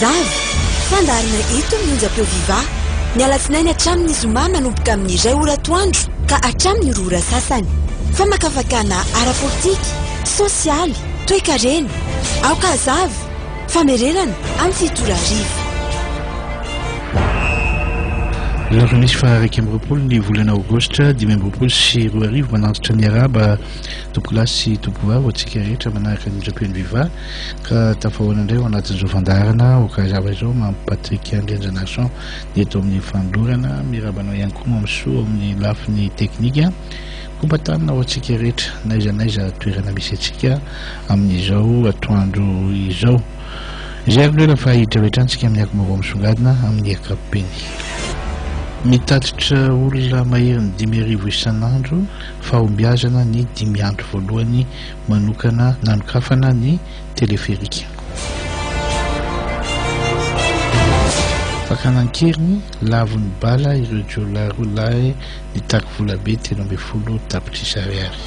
hazava! Fandaharana eto amin'ny onjam-peo Viva, ny alatsinainy hatramin'ny zoma manomboka amin'ny iray ora atoandro ka hatramin'ny roa ora sasany. Famakafakana ara-politika, sosialy, toekarena. Aoka hazava! Famerenana amin'ny 7 ora hariva. Alakamisy faha 21 ny volana aogositra 2025 manantitra ny arahaba tompokolahy sy tompovavy ho antsika rehetra manaraka ny onjam-peon'i Viva ka tafahoana indray ao anatin'izao fandaharana Aoka Hazava izao Mamy Patrick Andrianjanarison ny eto amin'ny fanolorana miarahaba anao ihany koa Mamisoa ao amin'ny lafiny teknika Kompatanina ho antsika rehetra n'aiza n'aiza toerana misy antsika amin'izao atoandro izao. Izay ary no ela fa hiditra avy hatrany isika amin'ny akom-baovao misongadina amin'ny ankapobeny. Mitatitra olona maherin'ny 5000 isan'andro fahombiazana ny dimy andro voalohany manokana nanokafana ny teleferika. Fakana an-keriny, lavon'ny bala ireo jiolahy roa lahy nitaky volabe 13 tapitrisa ariary.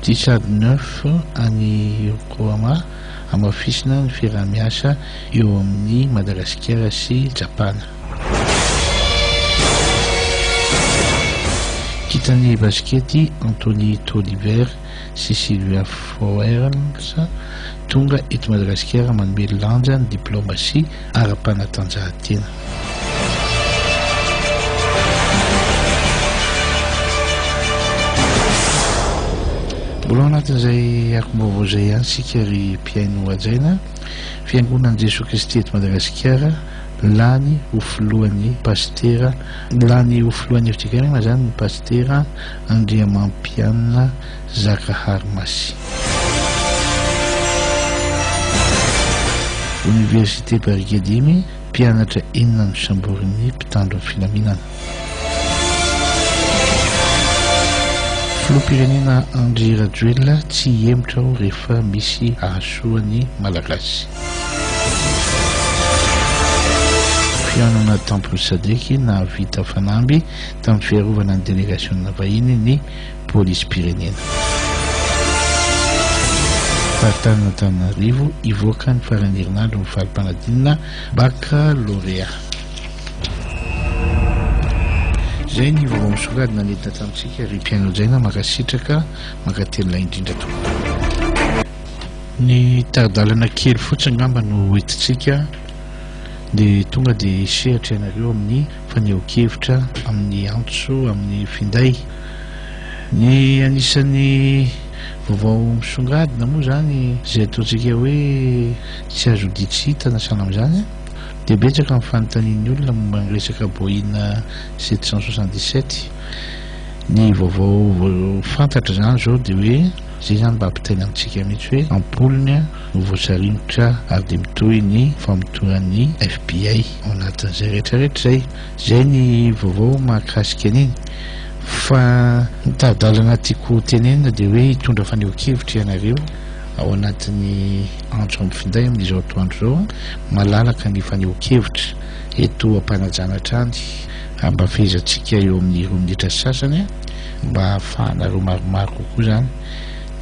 Dix neuf any Yokohama, hamafisina ny fiaraha-miasa eo amin'i Madagasikara sy Japana. Kintan'ny basikety Anthony Tolliver sy Sylvia Fowles tonga eto Madagasikara manome lanja ny diplaomasia ara-panatanjahantena. Mbola ao anatin'izay akom-baovao izay ihany isika ry mpihaino hajaina. Fiangonan'i Jesoa Kristy eto Madagasikara, lany ho filohan'ny pasitera, lany ho filohan'ny fjkm izany ny pasitera Andriamampianina Zakaharimasy. Oniversite Barikadimy, mpianatra enina nosamborin'ny mpitandro ny filaminana. Filoham-pirenena Andry Rajoelina, tsy hihemotra aho rehefa misy hahasoa ny Malagasy. Fihaonana tampon'ny Sadec, nahavita fanamby tamin'ny fiarovana ny delegasiona vahiny ny Polisim-pirenena. Faritanin'Antananarivo, hivoaka ny faran'ny herinandro ny valim-panadinana Bakalorea. Izay ny vaovao misongadina nentina tamintsika ry mpihaino hajaina, mankasitraka, mankatelina indrindra tompoko. Ny tari-dalana kely fotsiny angamba no hoentintsika dia tonga dia hisehatra ianareo amin'ny fanehoan-kevitra amin'ny antso amin'ny finday. Ny anisan'ny vaovao misongadina moa izany izay ataontsika hoe tsy azo odian-tsy hita na sahala amin'izany dia betsaka ny fanontanian'ny olona momba ny resaka Boeing 777. Ny vaovao fantatra izany izao dia hoe izay izany mba ampitaina amintsika mihitsy hoe am-polony no voasaringotra ary dia mitohy ny famotoran'ny FBI ao anatin'izay rehetra rehetra izay. Izay ny vaovao mahakasika an'iny. Fa ny tari-dalana tiako ho tenenina dia hoe hitondra fanehoan-kevitra ianareo ao anatin'ny antso amin'ny finday amin'izao atoandro izao. Malalaka ny fanehoan-kevitra eto am-panajana hatrany mba fehezantsika eo amin'ny roa minitra sy sasany mba hahafahanareo maromaro kokoa izany.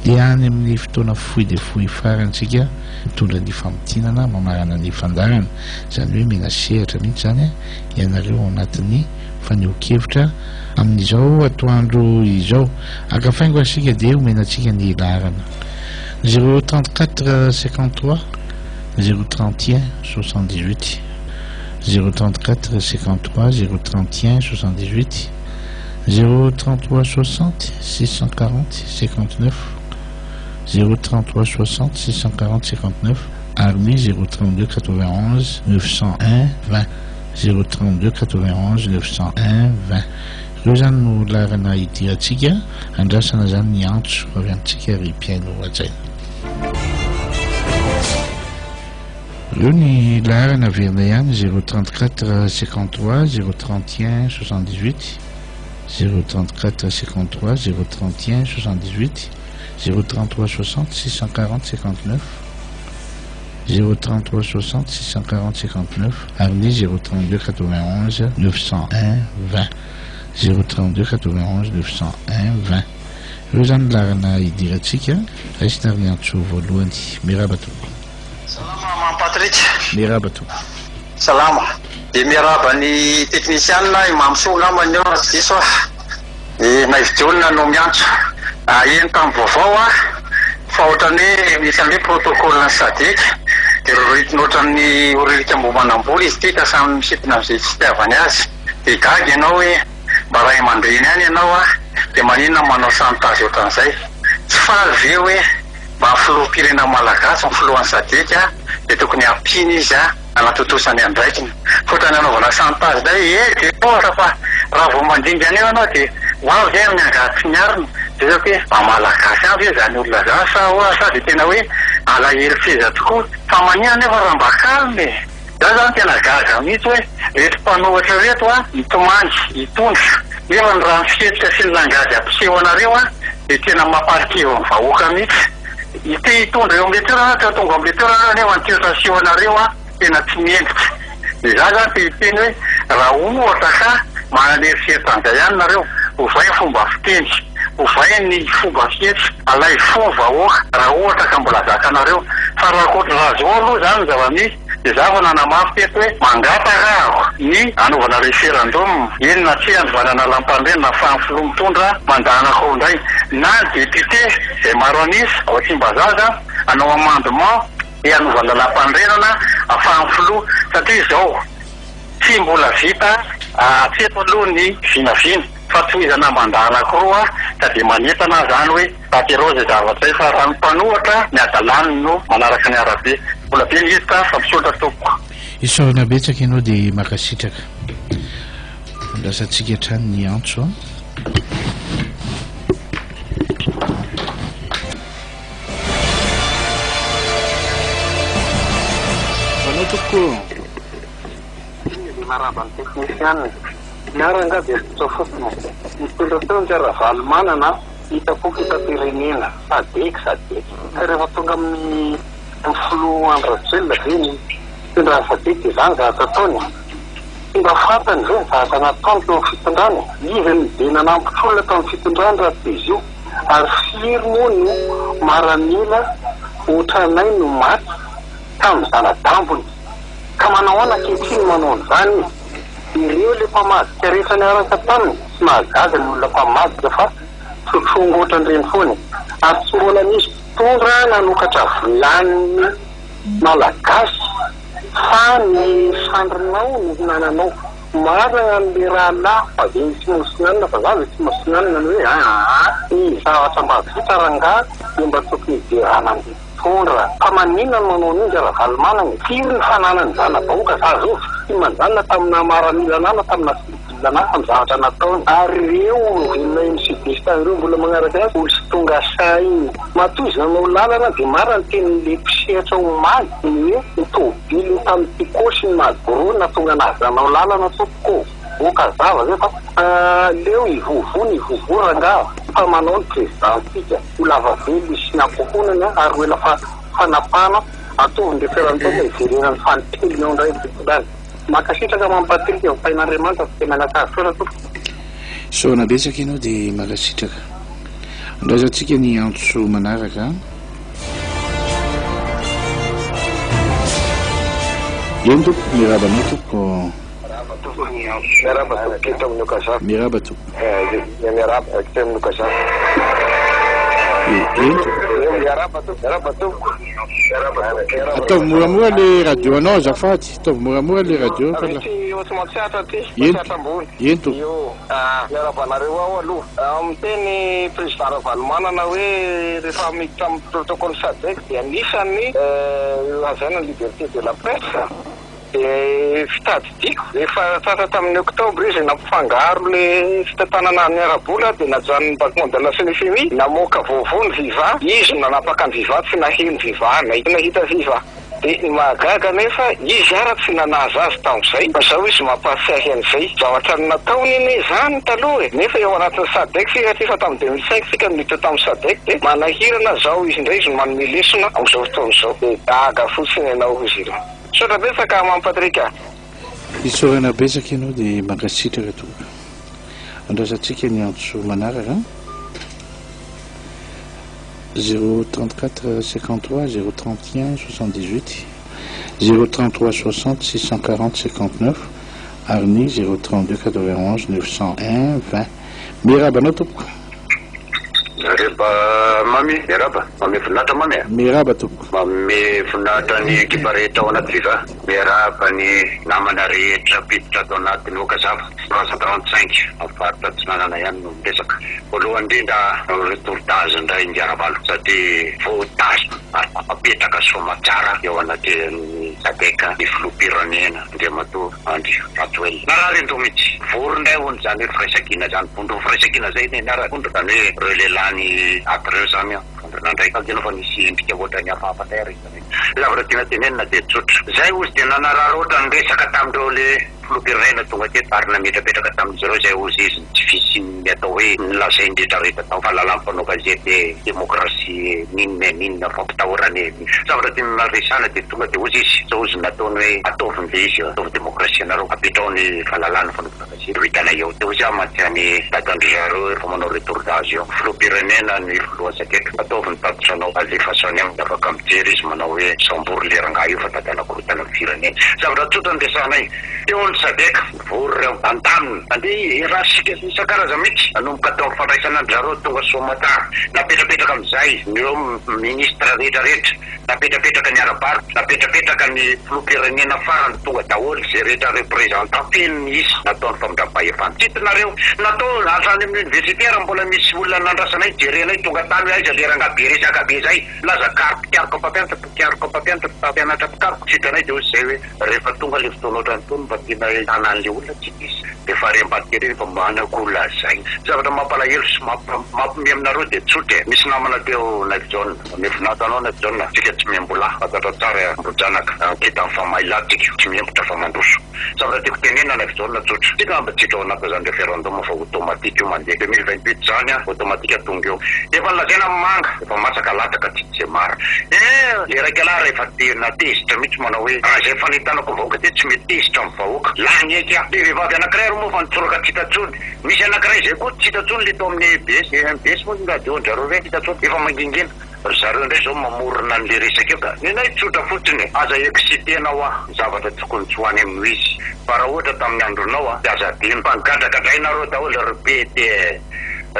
Dia any amin'ny fotoana fohy dia fohy farany isika mitondra ny famintinana mamarana ny fandaharana. Izany hoe mena sehatra mihitsy izany ianareo ao anatin'ny fanehoan-kevitra amin'izao atoandro izao. Haka faingo ary isika dia omena antsika ny laharana. Zéro trente quatre cinquante trois zéro trente un soixante dix huit zéro trente quatre cinquante trois zéro trente un soixante dix huit zéro trente trois soixante six cent quarante cinquante neuf zéro trente trois soixante six cent quarante cinquante neuf ary ny zéro trente deux quatre vingt onze neuf cent un vingt zéro trente deux quatre vingt onze neuf cent un vingt Ireo izany no laharana hidirantsika, andrasana izany ny antso avy amintsika ry mpihaino hajaina. Ireo ny laharana averina ihany zéro trente quatre cinquante trois zéro trente un soixante dix huit zéro trente quatre cinquante trois zéro trente un soixante dix huit zéro trente trois soixante six cent quarante cinquante neuf zéro trente trois soixante six cent quarante cinquante neuf ary ny zéro trente deux quatre vingt onze neuf cent un vingt zéro trente deux quatre vingt onze neuf cent un vingt. Ireo izany ny laharana hidirantsika. Raisina ary ny antso voalohany. Miarahaba tompoko. Salama Mamy Patrick. Miarahaba tompoko. Salama. Dia miarahaba ny teknisianina, i Mamisoa angamba ny eo raha tsy diso aho. I Naivo Jaona no miantso. Heno tamin'ny vaovao aho fa ohatran'ny hoe misy an'ilay protocole ny Sadec dia roritina ohatran'ny horirika Ambohimanambola izy ity ka samy misintona amin'izay tsy itiavany azy. Dia gaga ianao hoe mba ray aman-dreny ihany ianao a, dia maninona manao chantage ohatran'izay? Tsy faly ve hoe mba filoham-pirenena malagasy ny filohan'ny Sadec dia tokony hampiana izy a? Hanatontosa ny andraikiny. Fa ohatran'ny hanaovana chantage indray e dia ohatra fa raha vao mandingana eo ianao dia ho avy ve amin'ny angady sy ny arina? Dia hitako hoe mba malagasy ihany ve izany olona izany sa ahoana sa dia tena hoe alahelo seza tokoa? Fa maninona anefa raha mba calme e? Za zany tena gaga mihitsy hoe reto mpanohitra reto a mitomany hitondra nefa ny raha ny fihetsika sy ny langage ampiseho anareo a dia tena mamparikivo ny vahoaka mihitsy. Te hitondra eo amin'ilay toerana aho, te ho tonga ao amin'ilay toerana aho nefa ny toetra asehonareo an, tena tsy mendrika. Dia izaho izany te hiteny hoe raha ohatra ka manana eritreritra an'izay ihany nareo, ovay ny fomba fiteny, ovay ny fomba fihetsika, alaivo fo ny vahoaka raha ohatra ka mbola zakanareo. Fa raha ankoatra raha zao aloha izany ny zava-misy dia izaho efa nanamafy teto hoe mangataka aho ny hanaovana référendum, eny na tsia hanovana ny lalam-panorenana ahafahan'ny filoha mitondra mandat anankiroa indray, na ny député izay maro an'isa ao Tsimbazaza hanao amendement dia hanova ny lalam-panorenana ahafahan'ny filoha satria izao tsy mbola vita hatreto aloha ny vinavina fa tohizana mandat anankiroa ka dia manentana aho izany hoe tanterao izay zavatra izay fa raha ny mpanohatra ny hadalany no manaraka ny arabe. Mbola be ny hevitra fa misaotra tompoko. Isaorana betsaka ianao dia mankasitraka. Andrasantsika hatrany ny antso an. Manao tompoko ô. Miarahaba ny teknisianina. Ny ahy rangahy dia tsotra fotsiny e. Nitondra teo ingahy Ravalomanana a, hitako fitam-pirenena, sadec, sadec. Ka rehefa tonga amin'ny filoha Andry Rajoelina ve ny mpitondra ny sadec dia izany zavatra ataony e? Tsy mba fantany ve ny zavatra nataony teo amin'ny fitondrany e? Iza no be nanampitra olona tamin'ny fitondrany raha tsy izy io? Ary firy moa no maramila otranay no maty tamin'ny zana-dambony? Ka manahoana ankehitriny manao an'izany izy? Ireo le mpamadika rehetra niaraka taminy, tsy mahagaga ny olona mpamadika fa trotrongo otran'ireny foana e! Ary tsy mbola nisy mpitondra nanokatra vilanin'ny Malagasy fa ny sandrinao no hinananao. Marina ny le rahalahy fa ve ny Atsimo-Atsinanana fa za avy Atsimo-Atsinanana ny hoe aa ny zavatra mba vita rangahy dia mba tokony hiderana ny mpitondra fa maninona no manao an'io ndry Ravalomanana e? Firy ny fananany zana-bahoaka za zao victime an'izany na tamin'ny naha maramila anah na tamin'ny naha civil anah tamin'ny zavatra nataony ary ireo olombelona MCDista ireo mbola magnaraka azy olo tsy tonga saina matoa izy nanao lalana dia marina ny tenin'le mpisehatra omaly ny hoe ny Iny tamin'ny Tiko sy ny Magro nahatonga anazy nanao lalana tompoko ô! Ok hazava zay fa aleo hivovo ny hivovo rangaha fa manao ny président tsika ho lava velona izy sy ny ankohonany ary ho ela fanapahana ataovy ny referendum hiverenany fanintelony ao indray ny fitondrany. Mankasitraka Mamy Patrick votahin'Andriamanitra fa tena miala tompoko. Isaorana betsaka ianao dia mankasitraka. Andraisantsika ny antso manaraka. Eny tompoko, miarahaba anao tompoko. Miarahaba tompoko. Miarahaba tompoko eto amin'ny Okaza. Miarahaba tompoko. Miarahaba eto amin'ny Okaza. Eny tompoko. Miarahaba tompoko. Miarahaba tompoko. Ataovy moramora le radio anao azafady. Ataovy moramora le radio fa la. Tsy matsiatra aty. Matsiatra ambony. Eny tompoko. Miarahaba anareo aho aloha. Miteny Président Ravalomanana hoe rehefa miditra amin'ny protocole Sadec dia anisan'ny lazaina ny liberté de la presse. Dia fitadidiako, efa tratra tamin'ny octobre izy nampifangaro le fitantanana ny ara-bola dia najanon'ny Banque Mondiale sy ny FMI, namoaka vaovao ny Viva, izy no nanapaka ny Viva, tsy naheno Viva na nahita Viva. Dia ny mahagaga anefa, izy ara tsy nanaza azy tamin'izay, fa izao izy mampahatsiahy an'izay. Zavatra nataony anie izany taloha e! Nefa eo anatin'ny Sadec isika satria efa tamin'ny 2005 isika no niditra tamin'ny Sadec dia manahirana izao izy indray izy no manome lesona amin'izao fotoana izao. Dia gaga fotsiny ianao hozy ireo. Misaotra betsaka Mamy Patrick a! Isaorana betsaka ianao dia mankasitraka tompoko. Andrasantsika ny antso manaraka. 034 53 031 78, 033 60 640 59 ary ny 032 91 901 20. Miarahaba anao tompoko. Miarahaba Mamy, miarahaba. Manome voninahitra Mamy a. Miarahaba tompoko. Manome voninahitra ny ekipa rehetra ao anaty Viva. Miarahaba ny namana rehetra mpiditra ato anatin'ny Okazava. 335 amin'ny faritra Atsinanana ihany no miresaka. Voalohany indrindra retour d'âge indray Ingahy Ravalo satria voatazona ary tafapetraka soamatsara eo anatrehan'ny Sadec ny filoham-pirenena Andriamatoa Andry Rajoelina. Narary an-doha mihitsy. Vory indray hono izany hoe firaisankina izany. Vondron'ny firaisankina izay ny anarany. Vondrona izany hoe ireo lehilahy ny ady ireo izany an. Vondrona indray. Tadidinao fa nisy endrika ohatran'ny hafahafa indray ary izany. Ny zavatra tiana tenenina dia tsotra. Izay hozy dia nanararaotra niresaka tamin'ireo le filoham-pirenena tonga teto ary nametrapetraka tamin'izy ireo izay hozy izy ny tsy fisian'ny atao hoe ny lazainy rehetra rehetra tao fahalalaham mpanao gazety e, demokrasia e, n'inona e, n'inona fampitahorana e. Ny zavatra tiana resahana dia tonga dia hozy izy izao hozy nataony hoe ataovy ny le izy, ataovy demokrasia nareo, apetraho ny fahalalahana fanaovana gazety ho hitanay eo. Dia hozy aho mantsy any dadan-dry zareo efa manao retour d'âge eo, filoham-pirenena ny filoha Sadec, ataovy ny tatitra anao, alefaso any aminy, afaka mijery izy manao hoe sambory le rangahy io fa dadana korontana ny firenena. Zavatra tsotra no resahanay. Teo ny Sadec, vory ireo, nandamina, nandeha hiérarchique isan-karazany mihitsy, nanomboka teo amin'ny fandraisana an-dry zareo tonga soamantsara, napetrapetraka amin'izay ireo ministra rehetra rehetra, napetrapetraka ny ara-barotra, napetrapetraka ny filoham-pirenena farany, tonga daholo izay rehetra représentant, feno ny isa, natao ny famindram-pahefana. Tsy hitanareo, natao hatrany amin'ny université ary mbola misy olona nandrasanay, jerenay tonga tany hoe aiza le rangahy be resaka be izay, milaza kary mpikaroka mpampianatra, mpikaroka mpampianatra, mpampianatra mpikaroka, tsy hitanay dia hoy izay hoe. Rehefa tonga le fotoana ohatran'itony mba tena hoe tanan'le olona tsy misy de efa rem-badika ireny fa manako lazaina. Zavatra mampalahelo sy mampime aminareo dia tsotra e! Misy namana teo Naivo Jaona, mivonato anao Naivo Jaona, tsika tsy miambola, fantatra tsara e, Ambohijanaka, ankita ny famailahy tsika, tsy miembotra fa mandroso. Zavatra tiako tenenina Naivo Jaona tsotra, tsika angamba tsy hiditra ao anatin'izany referendum fa automatique io mandeha, 2028 zany an, automatique tonga eo. Efa nolazaina amin'ny manga, efa masaka latsaka tsy. Ze marina. Eh! Le raika lahy rehefa tena tezitra mihitsy manao hoe raha izay fanentanako vahoaka ty tsy mety tezitra amin'ny vahoaka. Lany eky aho. Le vehivavy anakiray ary moa fa nitsoraka tsy hita tsony. Misy anakiray zay koa tsy hita tsony le tao amin'ny EBS, EMBS moa ny radio an-drareo reny, tsy hita tsony. Efa mangingina. Ry zareo indray zao mamorona an'le resaka eo ka. Nenay tsotra fotsiny e. Aza exciter-nao aho. Ny zavatra tokony tsy ho any amin'ny izy. Fa raha ohatra tamin'ny andronao a, dia aza adino fa nigadragadrainareo daholo ry pety e!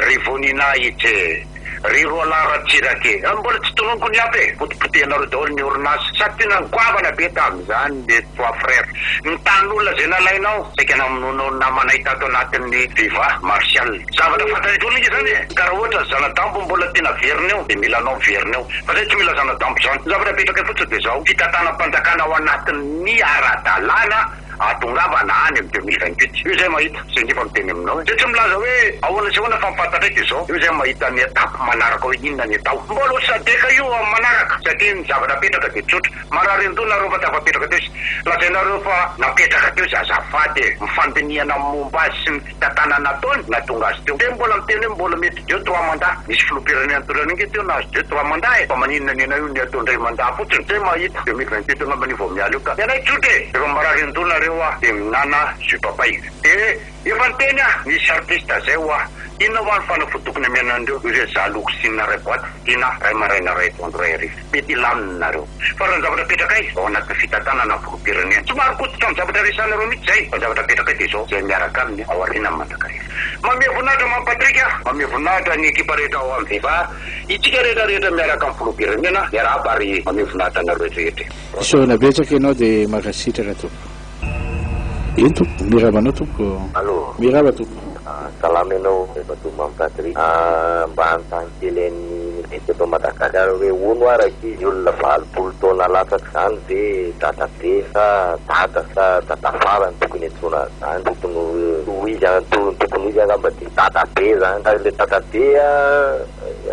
Ry voninahitra e! Ry roalahy Ratsiraka e! Mbola tsy tononiko ny hafa e! Potipotehinareo daholo ny orinasa. Sady tena goavana be tamin'izany les trois frères. Ny tanin'olona izay nalainao, saika namonoanao ny namanay tato anatin'ny Viva, Martial. Zavatra fantatr'olona ange izany e! Ka raha ohatra ny zana-dambo mbola tiana averina eo, dia mila anao miverina eo. Fa zay tsy mila zana-dambo izany. Ny zavatra apetrakay fotsiny dia izao, fitantanam-panjakana ao anatin'ny ara-dalàna, Ahatongavana any amin'ny 2028. Io izay mahita, izay nge fa miteny aminao e. Zay tsy milaza hoe ahoana sy ahoana fa ny fantatray dia izao. Io izay mahita ny étape manaraka hoe inona ny atao. Mbola ho sadec io amin'ny manaraka satria ny zavatra apetraka dia tsotra. Marary an-doha nareo fa tafapetraka teo izy. Lazainareo fa napetraka teo izy azafady e. Ny fandinihana momba azy sy ny fitantanana nataony nahatonga azy teo. Dia mbola miteny hoe mbola mety deux trois mandat. Nisy filoham-pirenena nitondra an'io nge teo nahazo deux trois mandat e. Fa maninona ny anay io ny atao indray mandat fotsiny. Zay mahita. 2028 angambany io vao miala eo ka. Ny anay tsotra e. Efa marary an-doha nareo ah dia mihinana jus papay. Dia efa niteny aho nisy artiste zay hoa inona hoa ny fanafody tokony amiana an'ireo ireo zaloxine ray boite vidiana ray maraina ray atoandro ray hariva. Mety hilamina nareo. Fa raha ny zavatra apetrakay ao anatin'ny fitantanana ny filoham-pirenena. Tsy marin-koditra amin'ny zavatra resahanareo mihitsy izay. Fa ny zavatra apetrakay dia izao, izay miaraka aminy ao aorianany mandrakariva. Manome voninahitra Mamy Patrick a! Manome voninahitra ny ekipa rehetra ao amin'ny Viva. Itsika rehetra rehetra miaraka amin'ny filoham-pirenena. Miarahaba ary manome voninahitra anareo rehetra e! Isaorana betsaka ianao dia mankasitraka tompoko. Eny tompoko, miraba anao tompoko. Allo. Miraba tompoko. Salama ianao Andriamatoa Mamy Patrick. Mba hanontany kely an'i Mety eto Madagasikara hoe hono hoa rankizy ny olona 80 taona latsaka izany ve dadabe sa dada sa dadafara no tokony iantsoana azy izany? Tokony ho izy tokony ho izy angamba dia dadabe izany. Fa ilay dadabe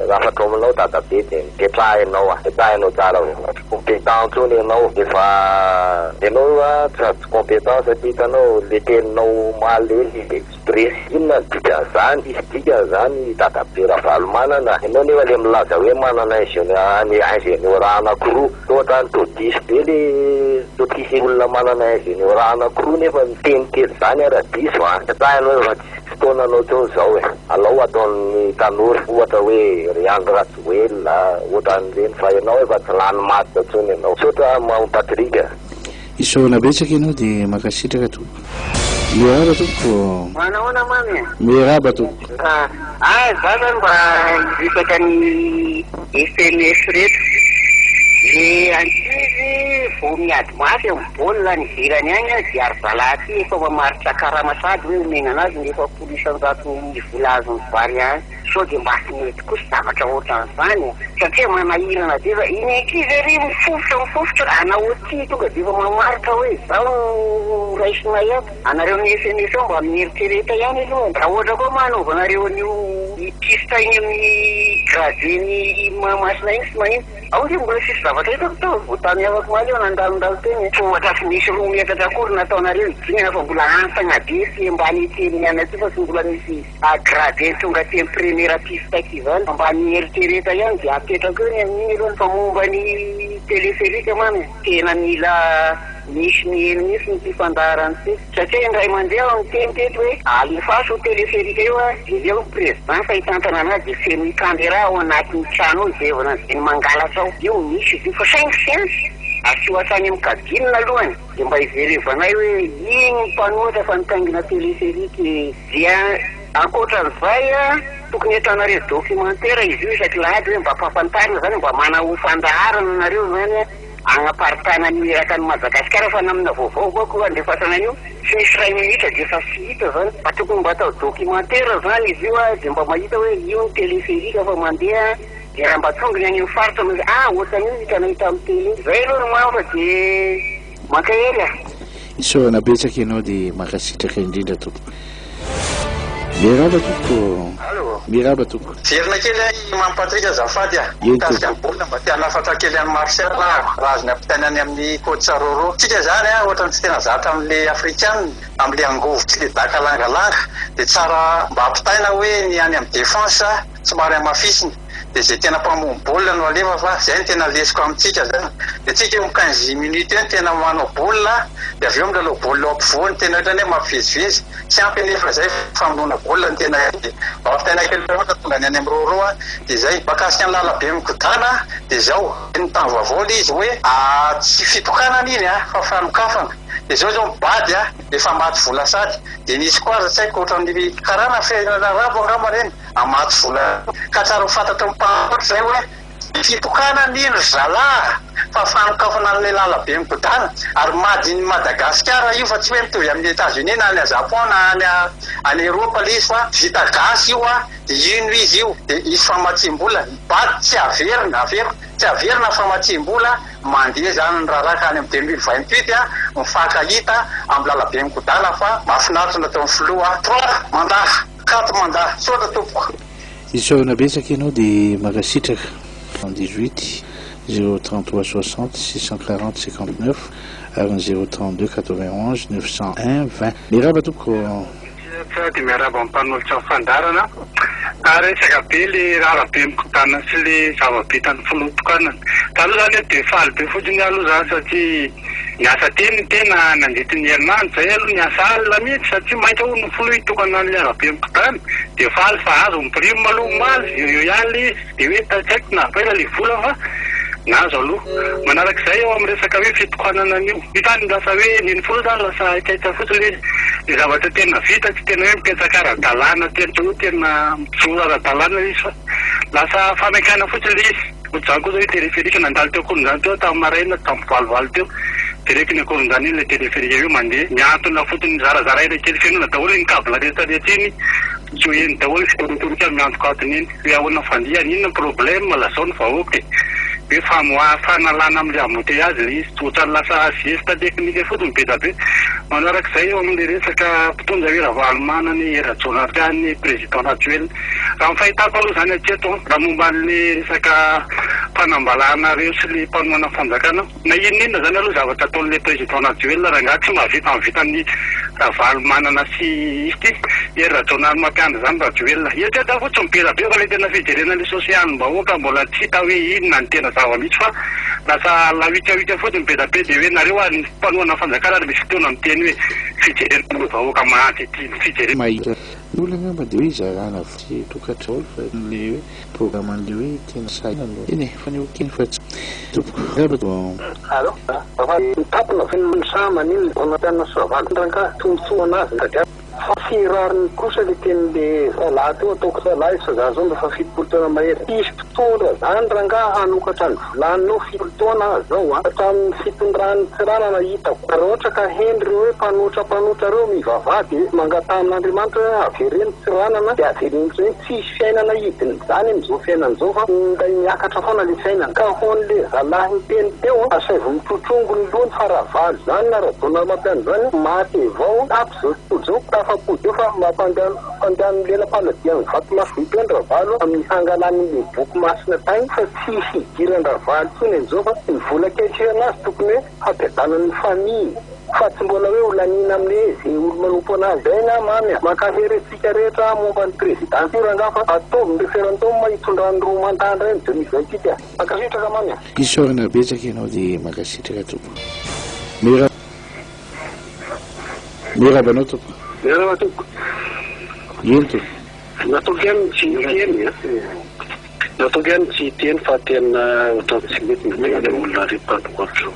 raha afaka ao aminao dadabe dia mipetraha ianao a, mipetraha ianao tsara vao. compétent intsony ianao, efa ianao an sady tsy compétent satria hitanao le teninao omaly le express, inona no dikan'izany, tsisy dikany zany dadabe Ravalomanana, ianao nefa le milaza hoe manana ingénieur ingénieur anakiroa, toa ohatrany toa diso be le toa tsisy olona manana ingénieur anakiroa nefa miteny kely zany ara diso an, satria ianao efa tsisy fotoananao intsony zao e, alao ataon'ny tanora ohatra hoe ry Andry Rajoelina ohatran'ireny fa ianao efa tsy lany maty intsony ianao. Misaotra Maman Patrick a. Isaorana betsaka ianao dia mankasitraka tompoko. Miarahaba tompoko. Manahoana mamy e? Miarahaba tompoko. Ah, za zany mba hiresaka ny FMF reto. Le ankizy vao miady mafy amin'ny baolina any ivelany any dia ry zalahy aty efa mamaritra karama sahady hoe omena anazy ny 40% ny vola azon'ny Barea any. Sao dia mba tsy mety kosa zavatra ohatran'izany e? Satria manahirana be fa iny ankizy ery mifofotra mifofotra, anao aty tonga dia efa mamaritra hoe izaho no raisinay ato. Anareo amin'ny FMF ao mba mieritrereta ihany aloha. Raha ohatra koa moa hanaovanareo an'io piste iny amin'ny gradé-n'i Mahamasina iny sy manino. Ao nge mbola tsisy zavatra hitako tao, vao tany afaka omaly aho nandalondalo teny e. Tsy ohatra tsy misy 2 metatra akory nataonareo hidinana fa mbola hantsana be sy ambany ety amin'ny anay aty fa tsy mbola misy gradé tonga aty amin'ny première piste aty izany. Mba mieritrereta ihany dia apetrako eo ny amin'iny aloha. Fa momba ny téléphérique mamy e, tena mila Misy miheno mihitsy ity fandaharana ity satria indray mandeha aho niteny teto hoe alefaso io téléphérique io a, dia eo ny président fa hitantana anazy dia fenoy caméra ao anatin'ny trano ao hijerevana an'izay mangalatra ao, io misy izy io fa saingy tsy ampy, asio hatrany amin'ny cabine alohany dia mba hijerevanay hoe iny ny mpanohitra fa nitaingina téléphérique dia ankoatran'izay tokony ataonareo documentaire izy io isaky lahady hoe mba ampahafantarina izany mba manao fandaharana nareo izany Agnaparitahana an'io iraka an'i Madagasikara fa namina vaovao manko andefasana an'io tsy misy iray minitra dia efa tsy hita zany fa tokony mba atao documentaire zany izy io a dia mba mahita hoe io ny téléphérique fa mandeha dia raha mba tonga ny any amin'ny faritra mahita ah ohatran'io hitanay tamin'ny télé zay aloha no mamy fa dia mankahery a. Isaorana betsaka ianao dia mankasitraka indrindra tompoko. Miarahaba tompoko ô. Allo. Miarahaba tompoko. Verina kely aho i Mamy Patrick azafady a. Eny Mikasika tompoko. ny baolina mba te hanafatra kely an'i Martial aho raha azony ampitaina any amin'ny coach Roro. Tsika zany a ohatran'ny tsy tena zatra amin'le afrikana, amin'le angovo sy le daka langalanga dia tsara mba ampitaina hoe ny any amin'ny défense somary hamafisina dia izay tena mpamono baolina no alefa fa izay no tena lesoka amintsika zany dia tsika eo amin'ny 15 minutes eo no tena manao baolina dia avy eo milalao baolina eo ampovoany tena ohatrany hoe mampivezivezy tsy ampy anefa izay famonoana baolina no tena dia mba ampitaina kely ohatra tonga ny any amin'ny rôrô dia izay mahakasika ny lalabe mikodana dia izao ny tany vaovao ilay izy hoe tsy fitokanana iny fa fanokafana dia izao izao mibady efa maty vola sady dia nisy koa aza tsy haiko ohatran'ny karana fiainana arabo angamba ireny hamatsy vola ka tsara ho fantatry ny mpanoratra izay hoe tsy fitokanana iny ry zalahy fa fanokafana an'ilay lalabe migodàna ary made in Madagasikara io fa tsy hoe mitovy amin'i Etats Unis na any Japon na any any Europe ilay izy fa vita gasy io a dia ino izy io dia hisy famatsiam-bola bad tsy averina averiko tsy averina ny famatsiam-bola mandeha izany ny raharaha ka any amin'ny 2028 a mifankahita amin'ny lalabe migodàna fa mahafinaritra nataon'ny filoha trois mandà. Kanto mandà. Misaotra tompoko. Isaorana betsaka ianao dia mankasitraka. 78 033 60 640 59 ary ny 032 91 901 20. Miarahaba tompoko. Misaotra dia miarahaba ny mpanolotra ny fandaharana. Resaka be le raharaha mikodana sy le zava-bitan'ny filoha tokanana. Taloha zany dia faly be fotsiny aho aloha zany satria Niasa teny ny tena nandritry ny herinandro izay aloha niasa alina mihitsy satria mainka hono ny filoha hitokana an'ilay arabe mikodana dia faly fa azo ny prime aloha omaly eo eo ihany ilay izy dia hoe tsy haiko na avela ilay vola fa nahazo aloha. Manarak'izay eo amin'ny resaka hoe fitokanana an'io io zany lasa hoe ny ny filoha zany lasa haitsaitsa fotsiny ilay izy, ny zavatra tena vita tsy tena hoe mipetraka ara-dalàna tena hoe tena mijoro ara-dalàna ilay izy fa lasa fanaikana fotsiny ilay izy. Ohatr'izany koa izao hoe téléphérique nandalo teo Ankorondrano teo aho tamin'ny maraina tamin'ny valovalo teo dia reko iny Ankorondrano iny ilay téléphérique io mandeha mihantona fotsiny zarazaraina kely fenoina daholo iny câble rehetra rehetra iny tsy ho heno daholo ny fitoritorika mihantokantona iny hoe ahoana ny fandihany inona ny problème lazao ny vahoaka e! Hoe famoaha fanalana amin'ilay embouteillage ilay izy. Ohatran'ny lasa geste technique fotsiny be dia be. Manarak'izay eo amin'ilay resaka mpitondra hoe Ravalomanana i Rajaonarimampianina président Rajoelina. Raha ny fahitako aloha izany hatreto an, raha momba an'ilay resaka fanambalanareo sy ilay mpanohana fanjakana, Na inona inona zany aloha zavatra ataon'ilay président Rajoelina rangahy tsy mahavita ny vitan'i Ravalomanana sy izy ity Hery Rajaonarimampianina zany Rajoelina. Eritreretina fotsiny be dia be fa ilay tena fijerena ilay sosialim-bahoaka mbola tsy hita hoe inona ny tena zava-misy fa lasa lawikawika fotsiny be dia be dia hoe nareo ary ny mpanohana fanjakana ary misy fotoana miteny hoe fijerena ny vahoaka mahantra ity ny fijerena Mahita ny olona angamba dia hoe hizarana vola tokantrano fa ilay hoe Programme an'le hoe tena sahy no eny e, fanehoan-kevitra fa tsy tompoko. Angamba dia. Allo, fa mitapona ve ny saha maninona vao nampianina soavaly rangahy tombotsoa ho anazy ny tadiaviny. Fa tsy rariny kosa le tenin'le zalahy teo ataoko zalahy izy fa za zao mba efa 70 taona mahery tsy hisy mpitondra zany rangahy hanokatra ny vilaninao 70 taona aho zao a hatramin'ny fitondran'i Tsiranana hitako raha ohatra ka hendry reo hoe mpanotra mpanotra reo mivavaha de mangataha amin'Andriamanitra hoe avereno Tsiranana de avereno tsony Tsisy fiainana hidiny zany amizao fiainana zao fa minday miakatra foana le fiainana ka hoanle zalahy niteny teo asaivo mitrotrongo ny lohany fa ravalo zany na rajaonarimampianina zany maty evao tapy zao tontolo zao tafapody eo fa mampandehano lela paladia ny vato maso vita eo ny ravalo amin'ny hangalany le boky masina tagny fa tsisy hidiran ravalo tsony amizao fa ny vola ketrehana azy tokony hoe hampiadanany ny famille Fa tsy mbola hoe ho laniana amin'ny hoe ze olo manompo anazy zay nga mamy a! Mankahery antsika rehetra momba ny présidence io rangah fa ataovy ny référendum hitondrany roa mandat ndray ny 2028 a! Mankasitraka mamy a! Isaorana betsaka ianao dia mankasitraka tompoko. Miarahaba Miarahaba anao tompoko. Miarahaba tompoko. Eny tompoko. Nataoko ihany ny tsy hiteny a. Nataoko ihany ny tsy hiteny fa tena ohatran'ny tsy mety ny miteny ilay olona ry mpanohatra io.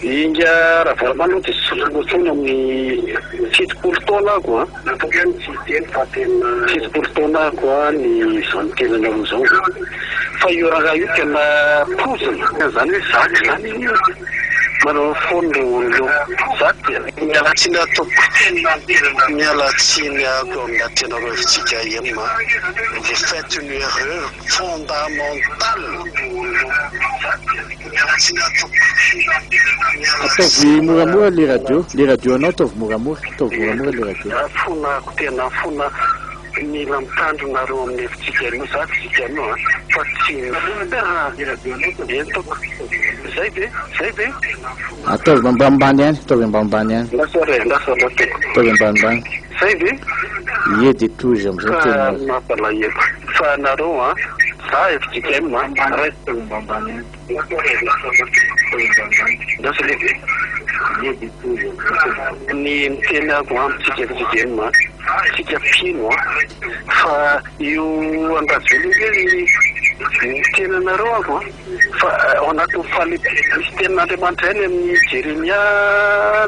Inga Ravalomanana aloha dia tsy soloina intsony amin'ny 70 taona ako an. Nataoko ihany ny tsy hiteny fa tena 70 taona ako an ny izao nitenanareo izao. Fa io rangahy io tena poizina. Izany hoe zaka izany io. Manao foana ireo olona io. Za dia. Miala tsiny aho tompoko. Miala tsiny aho eo amin'ny atenareo fjkm a. Vous faites une erreur fondamentale. Ataovy moramora le radio, le radio anao ataovy moramora, ataovy moramora le radio. Fonako tena fona Mila mitandrina nareo amin'ny fjkm io, za fjkm a, fa tsy eny tompoko, zay ve, zay ve? Ataovy ambanimbany ihany, ataovy ambanimbany ihany. Andraso ary e, andraso aloha tompoko. Ataovy ambanimbany. Zay ve? Ie dia tohizo amin'izay Fa tena. mampalahelo fa nareo an, za fjkm a, ray. Ny miteny aho amintsika fjkm, tsika mpino an, fa io Andrajoelina io ve miteny anareo aho an, fa ao anatin'ny faly misy tenin'Andriamanitra ihany amin'ny Jeremia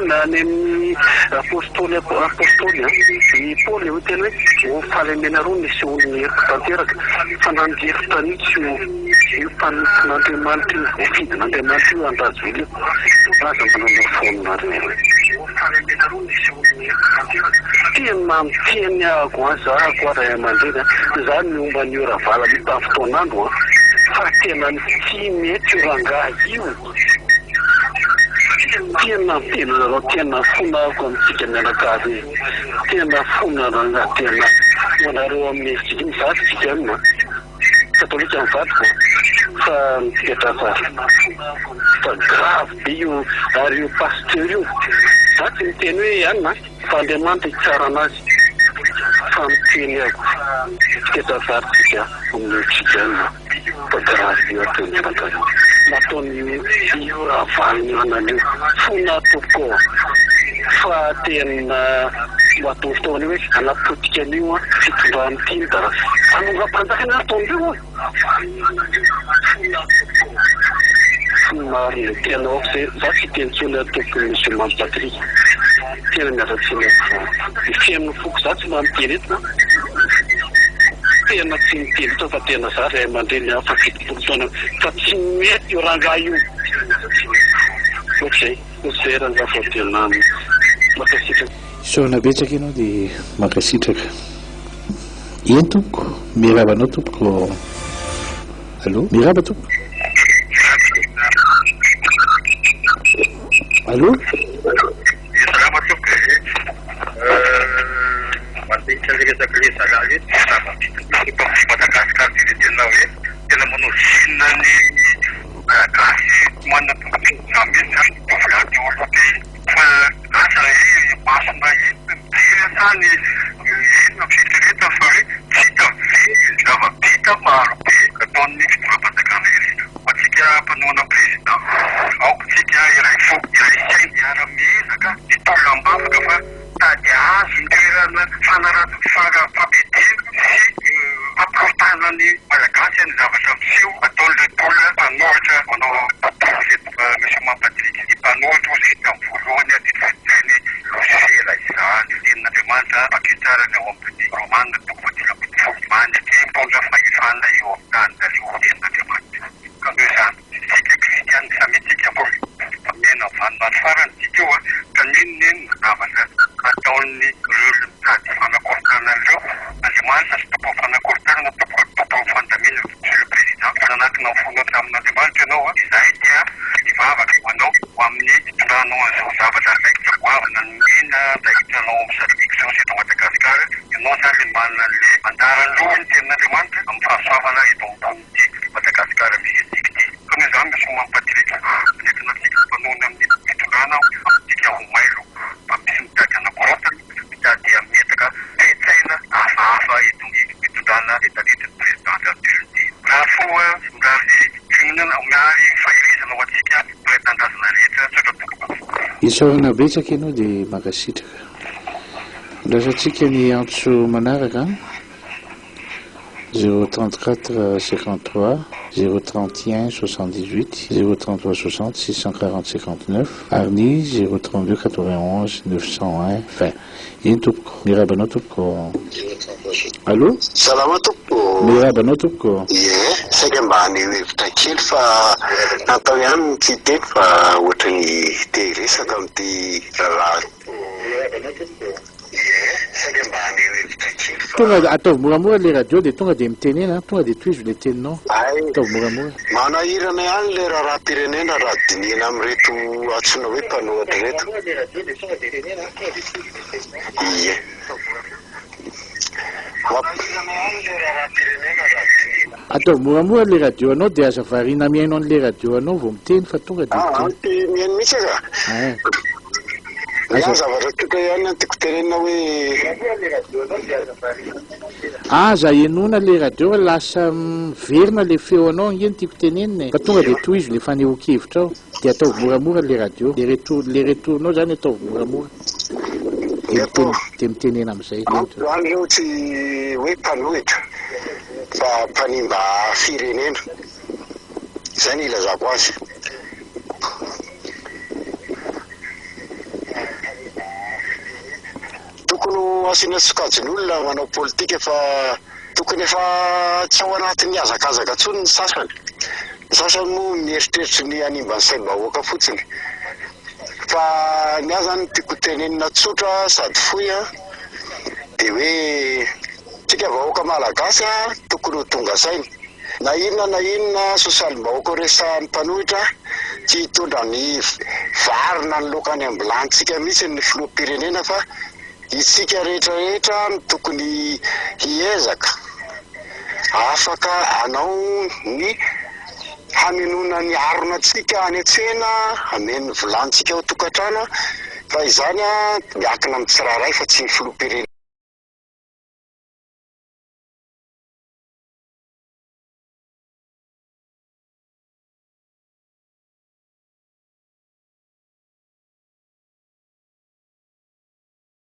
na any amin'ny apostoly apostoly an, i Paoly miteny hoe ho fahalemenareo ny nisehoan'ny heriko tanteraka fa nandefitra mihitsy io Io mpanompon'Andriamanitra io, voafidin'Andriamanitra io Andrajoelina io, aza manana foanareo. Tena miteny aho an, za koa ray aman-dreny an, za miomba an'io Ravala io tamin'ny fotoan'andro an, fa tena tsy mety io rangahy io. Tena miteny anareo, tena fona aho amintsika mianakavy e. Tena fona rangahy, tena ho anareo amin'ny FJM, za FJM an. Katolika ny vadiko fa mipetraha tsara fa grave be io ary io pasteur io za tsy miteny hoe anona fa Andriamanitra hitsara anazy fa miteny aho mipetraha tsara tsika amin'ny oxygène fa grave be io ataony rangahy io nataon'io io Ravalomanana io fona tompoko fa tena Mba ataovy fotoana hoe hanapotika an'io an fitondrana ity ny da hanongam-panjakana ataondreo an! Tsy marina tena aoka izay, za tsy hiteny intsony aho tompoko Monsieur Mamy Patrick, tena miala tsiny aho fa ny fihainon'ny foko za tsy maha miteny eto an, tena tsy miteny eto fa tena za ray aman-dreny aho fa 70 taona fa tsy mety io rangahy io, aoka izay. Zay rangaha fa tena mankasitraka. Isaorana betsaka ianao dia mankasitraka. Eny tompoko, miarahaba anao tompoko. Allô, miarahaba tompoko. Allo? Salama tompoko e. Mandinika le resaka le zalahy eto dia zava-bita mihitsy eto amin'i Madagascar ty le tena hoe tena manao zinona ny Malagasy tsy manana tombotsoa mihitsy zany ny tovolahy teo aloha be iny. Fa asa hoe masona inona mijery sa ny inona fieritreretana fa hoe tsy hita ve ny zava-bita maro be ataon'ny fitondram-panjakana ireto. Ho antsika mpanohana président, aoka tsika hiray fo, hiray saina, hiara-miezaka hitolona am-bavaka fa tady hahazo ny toerana fanaraha-fampiadiana sy fampikorontahana ny Malagasy ny zavatra miseho ataon'ireto olona mpanohitra manao tontolo ireto. Monsieur Mamy Patrick, ny mpanohitra hozy tamin'ny voalohany dia tsy izany losifera izany. Tenin'Andriamanitra vakio tsara ny ao amin'ny Romana toko fahatelo ambin'ny folo. Maneke mitondra fahefana eo amin'ny tany nareo tenin'Andriamanitra. Ka noho izany, isika kristiana samy isika mbola miaina amin'ny vaninandro farany isika io ka n'inon'inona zavatra ataon'ny ireo olona mitady fanakorontanana ireo, Andriamanitra tsy tompon'ny fanakorontanana tompoko fa tompon'ny fandaminana. Monsieur le Président, efa nanatona ny fonao tamin'Andriamanitra ianao, izahay dia hivavaka ho anao ho amin'ny fitondranao an'izao zavatra andraikitra goavana nomena andraikitra anao amin'ny Sadc izao sy eto Madagasikara. Ianao izany ilay manana an'ilay anjara loha ny tenin'Andriamanitra amin'ny fahasoavana eto ambonin'ity Madagasikara misy antsika ity. Ka noho izany Monsieur Mamy Patrick, manentana antsika mpanohana amin'ny fitondrana aho, amintsika ho mailo fa misy mitady hanakorontana, mitady hametaka toe-tsaina hafahafa eto amin'ny fitondrana taritin'ny Président Rajoelina ity. Mirary soa, mirary fiononana, mirary faherezana ho antsika mpiray tanindrazana rehetra. Misaotra tompoko. Isaorana betsaka ianao dia mankasitraka. Andrasantsika ny antso manaraka an! 034 53 031 78 033 60 640 59 ary ny 032 91 901 20. Eny tompoko. Miarahaba anao tompoko. Allo? Salama tompoko. Miarahaba anao tompoko. Ie, saika mba haneho hevitra kely fa natao ihany ny tsy hiteny fa ohatry ny te hiresaka amin'ity raharaha. Miarahaba anao tompoko. Tonga ataovy moramora le radio dia tonga dia mitenena an, tonga dia tohizo le teninao. Ataovy moramora. Manahirana ihany le raharaham-pirenena raha dinihina amin'ireto antsoina hoe mpanohatra ireto. Ie. Ataovy moramora le radio anao dia aza variana mihaino an'le radio anao vao miteny fa tonga dia Ah, miteny. ampy mihaino mihitsy aza. Ein. Ny Aza ahy zavatra tsotra ihany no tiako tenenina hoe. Aza henoina le radio fa lasa miverina le feo anao ange no tiako tenenina e. Fa tonga dia tohizo le fanehoan-kevitrao dia ataovy moramora le radio. Le retour le retour-nao zany ataovy moramora. Dia miteny dia mitenena amin'izay. Amiko izany ireo tsy hoe mpanohitra fa mpanimba firenena. Izay no ilazako azy. Tokony ho asiana sokajin'olona manao politika fa tokony efa tsy ao anatin'ny hazakazaka intsony ny sasany. Ny sasany moa mieritreritry ny hanimba ny saim-bahoaka fotsiny. Fa ny ahy zany tiako tenenina tsotra sady fohy an, dia hoe tsika vahoaka malagasy an tokony ho tonga saina. Na inona na inona sosialim-bahoaka resahan'ny mpanohitra, tsy hitondra ny vary na ny laoka any am-bilanintsika mihitsy ny filoham-pirenena fa isika rehetra rehetra no tokony hiezaka afaka hanao ny hamenoana ny harona antsika any an-tsena, hameno ny vilanintsika ao an-tokantrano fa izany miankina amin'ny tsirairay fa tsy ny filoham-pirenena.